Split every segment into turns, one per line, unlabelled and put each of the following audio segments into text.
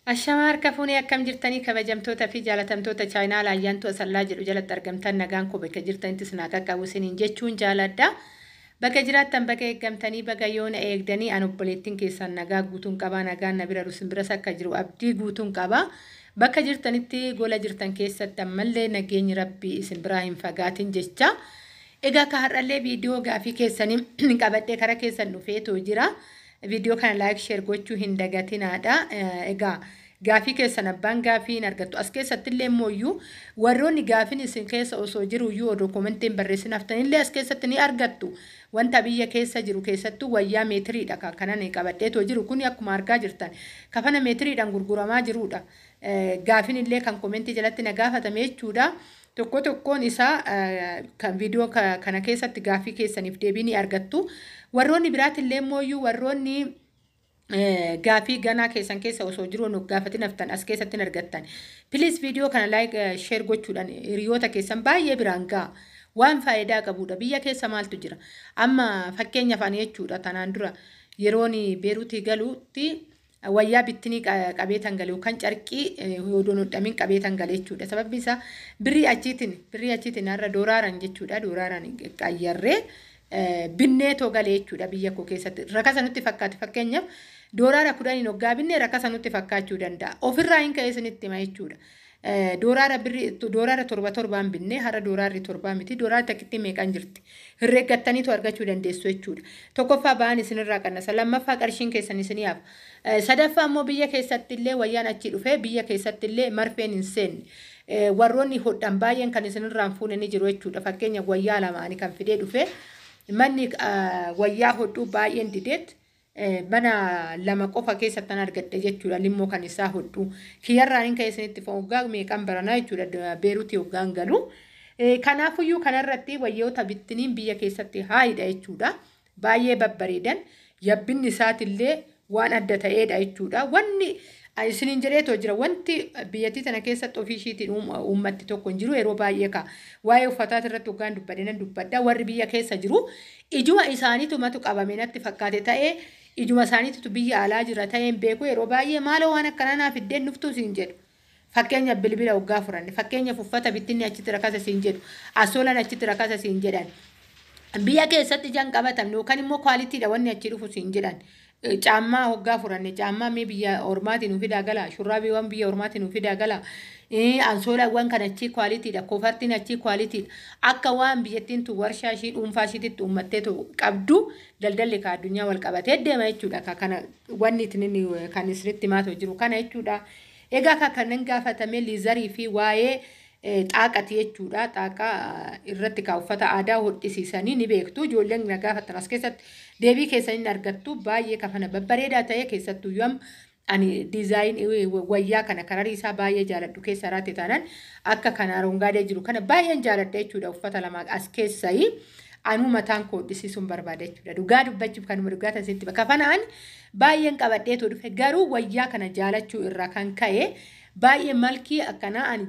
Ashamaa harka fuunee akkam jirtanii kabajamtoota fi jaalatamtoota chaayinaa Ayyaantuu Asallaa jedhu jalatti argamtan nagaan koo bakka jirtanitti isin haa qaqqabu isiniin jechuun jaaladha. Bakka jiraattan bakka eeggamtanii bakka yoona eegdanii an obboleettiin keessan nagaa guutuun qabaa nagaan na bira isin biras akka jiru abdii guutuun qabaa. Bakka jirtanitti gola jirtan keessatti ammallee nageenyi rabbii isin biraa hin fagaatin jecha. Egaa ka har'allee viidiyoo gaafii keessanii qabadhee kara keessan dhufeetoo jira. Viidiyoo kana like share gochuu hin dagatinaadha. Egaa gaafii keessan abbaan gaafii hin argattu. As keessatti illee immoo warroonni gaafiin isin keessa osoo jiru iyyuu odoo commentiin barreessin haftanillee as keessatti ni argattu. Wanta biyya keessa jiru keessattuu wayyaa meetiriidha kan kanan qabadheetoo jiru kun akkuma argaa jirtan kafana meetiriidhaan gurguramaa jirudha. Gaafiin illee kan commentii jalatti na gaafatame jechuudha. Tokko tokkoon isaa kan viidiyoo kana keessatti gaafii keessaniif deebii ni argattu. Warroonni biraatillee immoo warroonni gaafii ganaa keessan keessa osoo jiru nu gaafatin haftan as keessatti hin argattan. Please viidiyoo kana like share gochuudhaan hiriyoota keessan baay'ee biraan ga'a. Waan faayidaa qabudha. Biyya keessa maaltu jira? Amma fakkeenyaaf ani jechuudha tanaan dura yeroon Beeruutii galuutti wayyaa bittinii qabeetan gale yookaan carqii odoon hodhamin qabeetan gale jechuudha. Sababni isaa birrii achiitiin har'a dooraaran jechuudha. Dooraaran qayyarree binneetoo galee jechuudha biyya koo keessatti. Rakasa nutti fakkaate, fakkeenyaaf dooraara 10n hoggaa binnee rakasa nutti fakkaachuu danda'a. Ofirraa hin ka'ee isinitti hima jechuudha. Dooraara birrii dooraara torba torbaan binnee har'a dooraarri 7 miti, dooraarri takkitti meeqan jirti. Herreeggattaniitu argachuu dandeessu jechuudha. Tokkoffaa ba'aan isinirraa qannasa, lammaffaa qarshiin keessan isinii hafa. Sadaffaa immoo biyya keessatti illee wayyaan achii dhufee biyya keessatti illee marfeen hin seenne. Warroonni hodhan baay'een kan isinirraa hin fuune ni jiru jechuudha. Fakkeenya wayyaa lamaanii kan fidee dhufee manni wayyaa hodhuu baay'een dideet mana lama qofa keessatti argadhe jechuudha limmoo kan isaa hodhu. Kiyyarraan hin ka'e isinitti hoggaa meeqan baranaa jechuudha Beeruutii hoggaan galu. Kanaafuyyuu kanarratti wayyoota bittiniin biyya keessatti haayidha jechuudha. Baay'ee babbareedan, yabbinni isaatillee waan adda ta'edha jechuudha. Wanni isiniin jedheetoo jira, wanti biyyattii tana keessatti ofii ishiitiin uummatti tokko hin jiru. Yeroo baay'ee ka waa'ee uffataati irratti hoggaan dubbadhe nan dubbadha. Warri biyya keessa jiru ijuma isaaniitu matu qabame natti fakkaate ta'ee ijuma isaaniitu biyya alaa jira ta'een beeku, yeroo baay'ee maaloo waan akkanaa naaf iddeen dhuftuu siin jedhu. Fakkeenyaaf bilbila hoggaa furanne, fakkeenyaaf uffata bittinni achitti rakasa siin jedhu, asoolan achitti rakasa siin jedhan. Biyya keessatti ijaan qabatamne yookaan immoo qualitydha wanni achi dhufu siin jedhan. Caammaa hoggaa furanne, caammaa mee biyya ormaatiin nu fidaa gala, shurraabiiwwan biyya ormaatiin nu fidaa gala, ansoolaawwan kan achii qualitydha, kofartiin achii qualitydha. Akka waan biyyattiin tun warshaa ishii dhuunfaa ishiitti uummatteetu qabdu daldalli ka addunyaa wal qabatee deema jechuudha. Ka kana wanni ittiin kan isinitti himaatu jiru kana jechuudha. Egaa ka kanneen gaafatame leatherii fi waa'ee xaaqati jechuudha. Xaaqaa irratti ka uffata aadaa hodhisiisanii ni beektu. Ijoolleen na gaafatan as keessatti deebii keessanii hin argattu. Baay'ee kafana babbareedaa ta'e, keessattuu yoo ani design wayyaa kana kararii isaa baay'ee jaaladhu keessa raate taanaan akka kana arongaadee jiru kana baay'een jaaladha jechuudha. Uffata lama as keessayii anuu mataan koo hodhisiisuun barbaada jechuudha. Dhugaa dubbachuuf kanuma dhugaa tasitti kafana ani baay'een qabadheetu dhufe, garuu wayyaa kana jaalachuu irraa kan ka'e baay'ee malkii akkanaa ani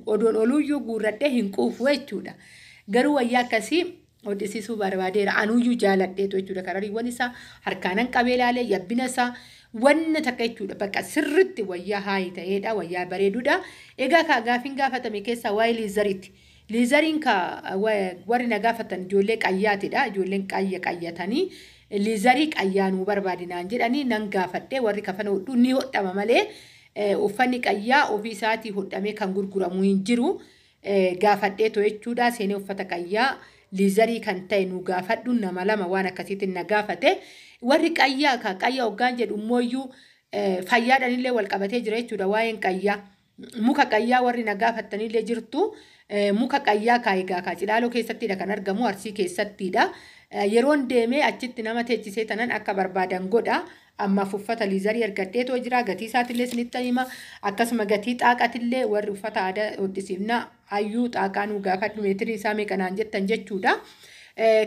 odoon oluyyuu guurradhee hin quufu jechuudha. Garuu wayyaa akkasii hodhisiisuu barbaadeera, anuyyuu jaaladheetu jechuudha. Karariiwwan isaa harkaanan qabee ilaalee yabbina isaa wanna takka jechuudha. Bakka sirritti wayyaa haayi ta'eedha, wayyaa bareeduudha. Egaa ka gaafiin gaafatame keessaa waa'ee leatheriiti. Leatheriin ka warri na gaafatan ijoollee qayyaatidha. Ijoolleen qayya qayyatanii leatherii qayyaanuu barbaadinaan jedhanii nan gaafadhe. Warri kafana hodhu ni hodhama malee uffanni qayyaa ofii isaatii hodhamee kan gurguramu hin jiru. Gaafadheetu jechuudha. Seenee uffata qayyaa leatherii kan ta'e nu gaafadhu, nama lama waan akkasiitiin na gaafate. Warri qayyaa ka qayya hoggaan jedhu immooyyuu fayyaadhaan illee wal qabatee jira jechuudha waa'een qayyaa. Muka qayyaa warri na gaafattanillee jirtu. Muka qayyaa kaa egaa kaa Cilaaloo keessattidha kan argamu, Arsii keessattidha. Yeroon deemee achitti nama teechisee tanan akka barbaadan godha. Ammaaf uffata leatherii argadheetoo jira. Gatii isaatillee isinitti hima. Akkasuma gatii xaaqatillee warri uffata aadaa hodhisiifna hayyuu xaaqaa nu gaafadhu, meetirii isaa meeqanaan jettan jechuudha.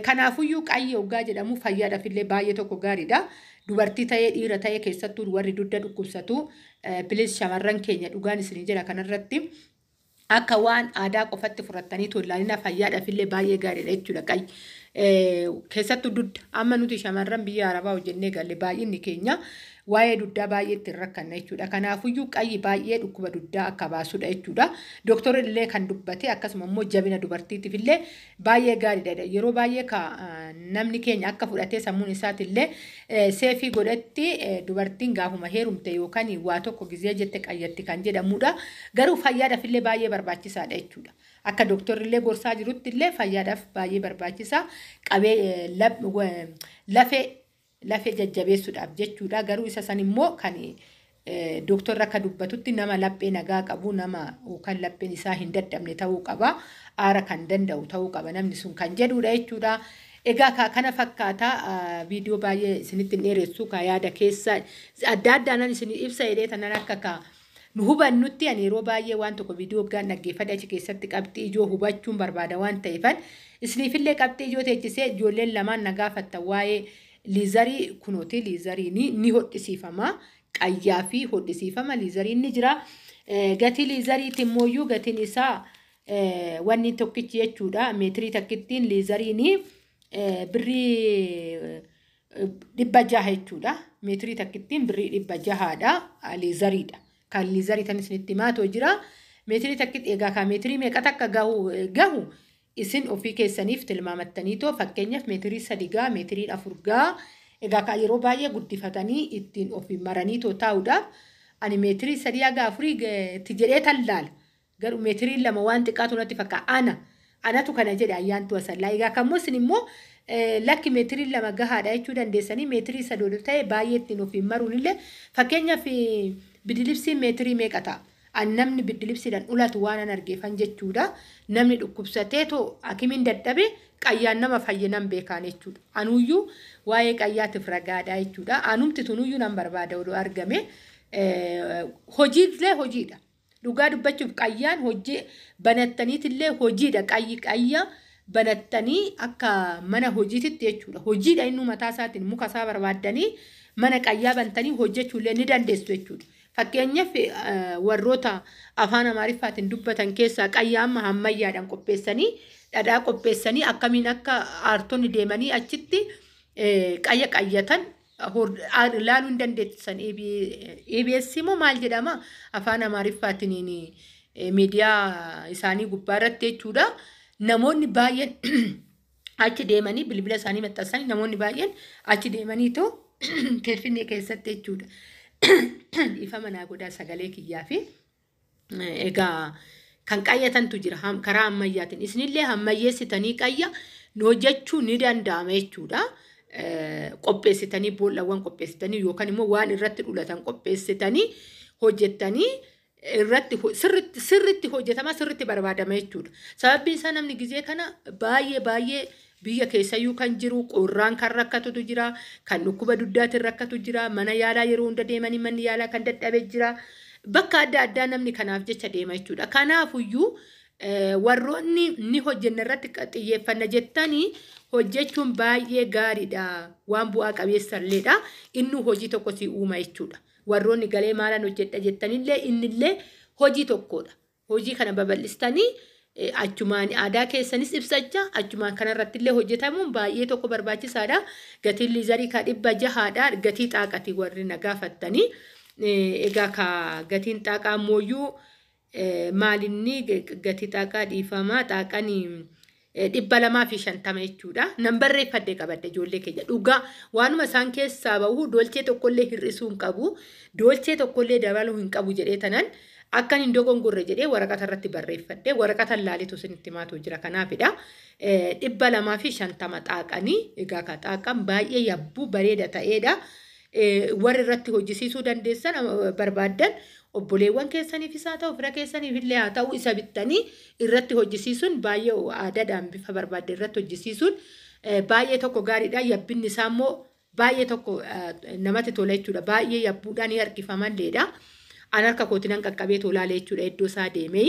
Kanaafuyyuu qayyi hoggaa jedhamu fayyaadhaaf illee baay'ee tokko gaariidha. Dubartii ta'ee dhiira ta'ee keessattuu warri dugda dhukkubsatu, please shamarran keenya, dhugaan isinii jira kanarratti. Akka waan aadaa qofatti fudhattanii tolaalina fayyaadhaaf illee baay'ee gaariidha jechuudha qayyi. Keessattuu dudda amma nuti shamarran biyya Arabaa hojjennee galle baay'inni keenya waa'ee duddaa baay'ee ittiin rakkanna jechuudha. Kanaafuyyuu qayyi baay'ee dhukkuba duddaa akka baasudha jechuudha. Dooktorri illee kan dubbate akkasuma immoo jabina dubartiitiif illee baay'ee gaariidha. Yeroo baay'ee ka namni keenya akka fudhatee sammuun isaati illee seefii godhetti dubartiin gaafuma heerumte yookaan waa tokko gizee jette qayyatti kan jedhamudha. Garuu fayyaadhaaf illee baay'ee barbaachisaadha jechuudha. Akka dooktorri illee gorsaa jirutti illee fayyaadhaaf baay'ee barbaachisaa. Qabee lafee jajjabeessuudhaaf jechuudha. Garuu isa san immoo kan dooktorri akka dubbatutti nama laphee nagaa qabu, nama yookaan lapheen isaa hin dadhabne ta'uu qaba. Aara kan danda'u ta'uu qaba namni sun kan jedhudha jechuudha. Egaa kana fakkaata, viidiyoo baay'ee isinitti hin dheeressu, ka yaada keessa adda addaanan isin ibsa jedhee tanan akka ka nu hubannutti. Ani yeroo baay'ee waan tokko viidiyoo gaan dhaggeeffadhe achi keessatti qabxii ijoo hubachuun barbaada waan ta'eefan isiniifillee qabxii ijoo teechisee. Ijoolleen lamaan na gaafattan waa'ee leather, kunooti leatheriin ni hodhisiifama, qayyaa fi hodhisiifama leatheriin ni jira. Gatii leatheriitti immooyyuu gatiin isaa wanni tokkichi jechuudha, meetirii takkittiin leatheriin birrii 600 jechuudha. Meetirii takkittiin birrii 600dha, leatheriidha. Kan leatherii tan isinitti himaatoo jira. Meetirii takkitti egaa kan meetirii meeqa takka gahu isin ofii keessaniif tilmaamattaniitoo, fakkeenyaaf meetirii 3 gaa, meetirii 4 gaa. Egaa kan yeroo baay'ee guddifatanii ittiin ofii maraniitoo taa'uudhaaf ani meetirii 3 haga 4 itti jedhee tallaala. Garuu meetirii 2 waan xiqqaatu natti fakkaata. Anatu kana jedhe Ayyaantu Asallaa. Egaa kan isin immoo lakki meetirii 2 gahaadha jechuu dandeessanii, meetirii 3 ta'e baay'ee ittiin ofiin maruun illee, fakkeenyaaf bidilibsiin meetirii meeqa ta'a? An namni bidilibsiidhaan ulatu waan an argeefan jechuudha. Namni dhukkubsatee too hakimiin dadhabe qayyaan nama fayyinan beekaan jechuudha. Anuyyuu waa'ee qayyaatiif ragaadha jechuudha. Anumti tunuyyuu nan barbaada odoo argame. Hojiillee hojiidha. Dhugaa dubbachuuf qayyaan hojii banattaniitillee hojiidha. Qayyi qayya banattanii akka mana hojiititti jechuudha. Hojiidha inni mataa isaatiin muka isaa barbaaddanii mana qayyaa bantanii hojjechuullee ni dandeessu jechuudha. Fakkeenyaaf warroota afaan Amaariffaatiin dubbatan keessaa qayyaa amma ammayyaadhaan qopheessanii, dhadhaa qopheessanii, akkamiin akka aartonni deemanii achitti qayya qayyatan ilaaluu hin dandeessisan. EBS immoo maal jedhama afaan Amaariffaatiin miidiyaa isaanii gubbaa irratti jechuudha. Namoonni baay'een achi deemanii bilbila isaanii maxxansanii, namoonni baay'een achi deemaniitu Finfinnee keessatti jechuudha. Ifa manaa godhaa sagalee kiyyaa fi egaa kan qayyatantu jira karaa ammayyaatiin. Isinillee ammayyeessitanii qayya hojjechuu ni danda'ama jechuudha. Qopheessitanii, boollawwan qopheessitanii yookaan immoo waan irratti dhulatan qopheessitanii hojjettanii irratti sirritti sirritti hojjetama, sirritti barbaadama jechuudha. Sababni isaa namni gizee kana baay'ee baay'ee biyya keessayyuu kan jiru qorraan kan rakkatutu jira, kan dhukkuba duddaatiin rakkatu jira, mana yaalaa yeroo hunda deemanii manni yaalaa kan dadhabe jira. Bakka adda addaa namni kanaaf jecha deema jechuudha. Kanaafuyyuu warroonni ni hojjenna, irratti xiyyeeffanna jettanii hojjechuun baay'ee gaariidha. Waan bu'aa qabeessa illeedha. Inni hojii tokko si uuma jechuudha. Warroonni galee maalan hojjedha jettanillee innillee hojii tokkodha. Hojii kana babal'istanii achumaan aadaa keessanis ibsachaa achumaan kanarratti illee hojjetamuun baay'ee tokko barbaachisaadha. Gatiin leatherii ka 600dha. Gatii xaaqati warri na gaafattanii. Egaa ka gatiin xaaqaa ammoo maalinni gatii xaaqaa, dhiifamaa, xaaqanii 250 jechuudha. Nan barreeffadhee qabadhe, ijoollee keenya. Dhugaa waanuma isaan keessaa bahu dolchee tokkollee hir'isuu hin qabu. Dolchee tokkollee dabaluu hin qabu jedhee tanan akkan hin dogongorre jedhee waraqata irratti barreeffadhee waraqata laalitu isinitti himaatu jira, kanaafidha. 250 xaaqanii. Egaa ka xaaqan baay'ee yabbuu bareeda ta'eedha. Warri irratti hojjisiisuu dandeessan barbaaddan obboleewwan keessaniifis haa ta'u, fira keessaniif illee haa ta'u, isa bittanii irratti hojjisiisuun baay'ee aadaadhaan bifa barbaadde irratti hojjisiisuun baay'ee tokko gaariidha. Yabbinni isaa immoo baay'ee tokko namatti tola jechuudha. Baay'ee yabbuudhaan ni harkifamalleedha. An harka kootiin nan qaqqabee tolaalee jechuudha iddoo isaa deemee.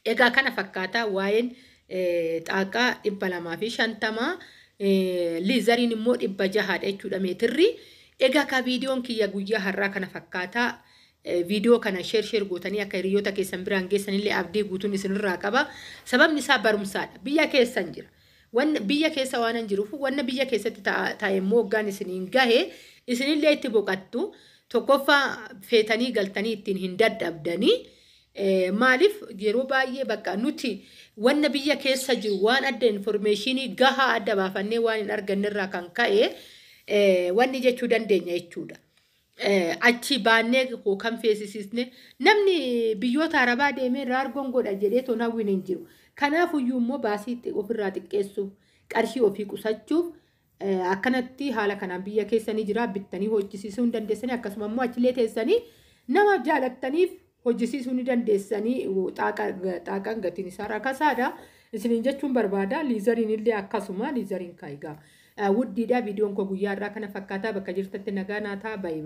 Egaa kana fakkaata waa'een xaaqaa 250, leatheriin immoo 600dha jechuudha meetirri. Egaa ka viidiyoon kiyya guyyaa har'aa kana fakkaataa. Viidiyoo kana share share gootanii akka hiriyoota keessan biraan geessanillee abdii guutuun isinirraa qaba. Sababni isaa barumsaadha. Biyya keessan jira. Wanna biyya keessa waan hin jiruuf, wanna biyya keessatti ta'e immoo hoggaan isiniin gahe isinillee itti boqattu. Tokkoffaa, feetanii galtanii ittiin hin dadhabdanii. Maaliif, yeroo baay'ee bakka nuti wanna biyya keessa jiru waan adda information gahaa adda baafannee waan hin argannerraa kan ka'e wanni jechuu dandeenya jechuudha. Achi baannee kan feesisisne, namni biyyoota Arabaa deemee raargoon godha jedhee toon hawwiin hin jiru. Kanaaf iyyuu immoo baasii ofirraa xiqqeessuuf, qarshii ofii qusachuuf, akkanatti haala kanaan biyya keessanii jira, bittanii hojjisiisuu hin dandeessanii. Akkasuma immoo achillee teessanii nama jaalattaniif hojjisiisuu ni dandeessanii. Xaaqaan gatiin isaa rakasaadha. Isiniin jechuun barbaada. Leatheriin illee akkasuma, leatheriin kaayigaa. Wuddiidha. Viidiyoon koo guyyaa irraa kana fakkaataa. Bakka jirtatti nagaa naa ta'a. Baay'ee baay'ee.